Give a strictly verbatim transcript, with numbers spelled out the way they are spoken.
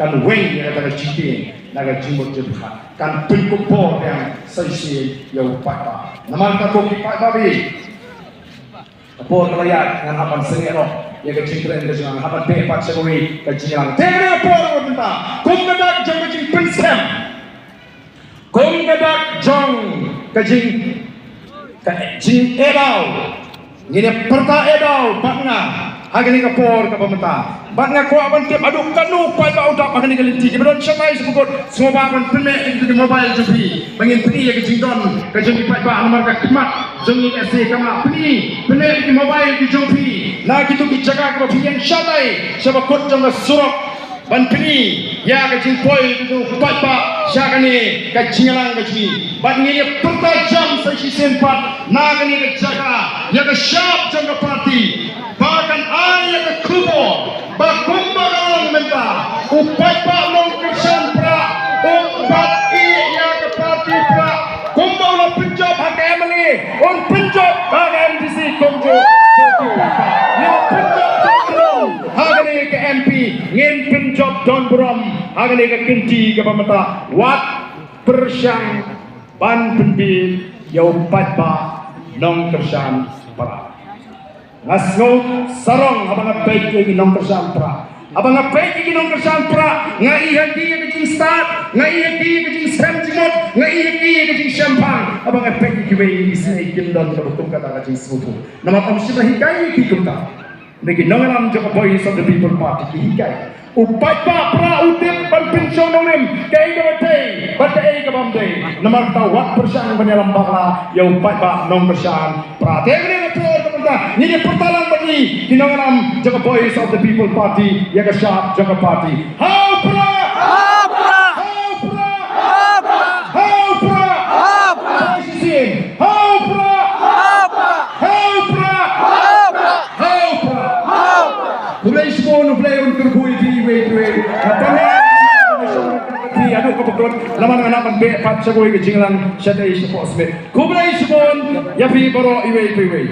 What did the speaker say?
kan weng ïa kata ka jingtieng na ka jingmut jingpyrkhat, kan pynkup bor biang sa shisien ïa u paidbah. Namar kata ko ki paidbah, ka por ka la ïaid, ngan hap ban sngewthuh ïa ka jingkren ka jong nga, ngan hap ban beh pat sha kawei ka jingïalang. Te kane ka por ka mynta, kum ka dak jong ka jingpynshem, kum ka dak jong ka jing, ka jingeh daw, ngin ïa pyrta eh daw bad nga ha kane ka por kaba mynta. Bad nga kwah ban tip haduh katno u paidbah u dap ha kane ka lynti. Kiba don shatai sha bakut, sngewbha ban pynmih ïa ki mobile jong phi ba ngin pyni ïa ka jingdon ka jong ki paidbah, namar ka khmat jong ngi ka se ka mah. Pyni, pynmih ïa ki mobile ki jong phi na kito ki jaka kiba phi ïeng shatai sha bakut jong ka surok, ban pyni ïa ka jingpoi ka jong u paidbah sha kane ka jingïalang ka jong ngi. Bad ngin ïa pyrta jam sa shisien pat na kane ka jaka ïa ka shap jong ka party, ba kan ai ïa ka khubor ba kumba ka long mynta, u paidbah nongkyrshan Prah um pat ïeh ïa ka party Prah. Kumba u la pynjop ha ka M L A, un pynjop ha ka M D C kumjuh. Ngin pynjop don burom ha kane ka M P, ngin pynjop don burom ha kane ka kynti kaba mynta. Wat pyrshang ban pynbieit ïa u paidbah nongkyrshan Prah. Nga sngew sarong haba nga peit ïa ki nongkyrshan Prah. Haba nga peit ïa ki nongkyrshan Prah, nga ïohi ïa ka jingstad, nga ïohi ïa ka jingshem jingmut, nga ïohi ïa ka jingshemphang. Haba nga peit ïa kiwei, nga isynei kim don kaba kum kata ka jingsngewthuh. Namar ym shym la hikai ïa ki kumta. Ki nongïalam jong ka Voice of the People Party ki hikai. U paidbah Prah u tip ban pynshong nongrim kaei kaba dei bad kaei kaba ym dei. Namar kata wat pyrshang ban ïalam bakla ïa u paidbah nongkyrshan Prah. Te kane ka por kaba mynta ngin ïa pyrta lang bad ngi ki nongïalam jong ka Voice of the People Party ïa ka shap jong ka party. Ha u Prah! Ha u Prah! Ha u Prah! Ha u Prah! Ha u Prah! Ha u Prah! Ha u Prah! Ha u Prah! Ha u Prah! Khublei shibun, U Blei un kyrkhu ïa phi iwei pa iwei. Nga pynlong ïa phi haduh kaba kut, namar ngan hap ban beh pat sha kawei ka jingïalang shatei shapoh smit. Khublei shibun ïa phi baroh iwei pa iwei.